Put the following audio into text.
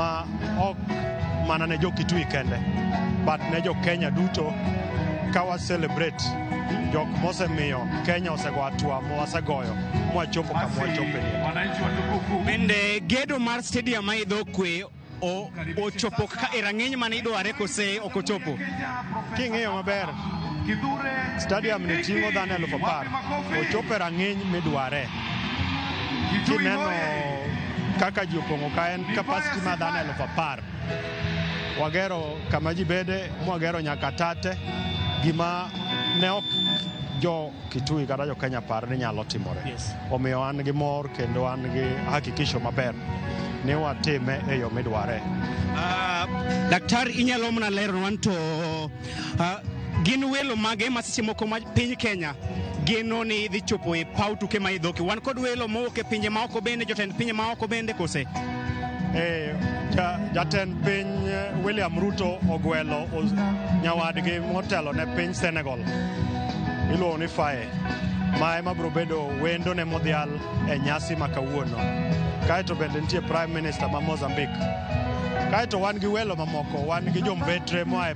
Ma ok mana ne jo Kitui kende, but ne jo Kenya duto ka wa celebrate jok mosemiyo Kenya osego hatua mwasegoyo mwachopo kama wachope. Bende gedo mar stadium ma idho kwe ochopo kaka e rang'iny mane idware kose ok ochopo? King'iyo maber, stadium ni ting'o dhano 10,000. Ochopo e rang'iny midware. Kineno kaka ji opong'o ka, en capacity mar dhano 10,000. Wagero kama ji bede, mwagero nyaka tate, gima ne ok jo Kitui kata jo Kenya par ni nyalo timore. Omiyo an gi mor kendo an gi hakikisho maber ni watime e yo midware. Daktari, inyalo mana leronwa to gin welo mage ma seche moko ma piny Kenya geno ni dhi chopo e paw tuke ma idhoki? Wan kod welo mowuok e pinje maoko bende, jotend pinje maoko bende kose? Jatend piny William Ruto ogwelo nyawadgi motelo ne piny Senegal iluongo ni Faye, ma ema biro bedo wendo ne modhial e nyasi ma kawuono. Kaeto bende nitie Prime Minister ma Mozambique. Kaeto wan gi welo mamoko, wan gi jombetre moa e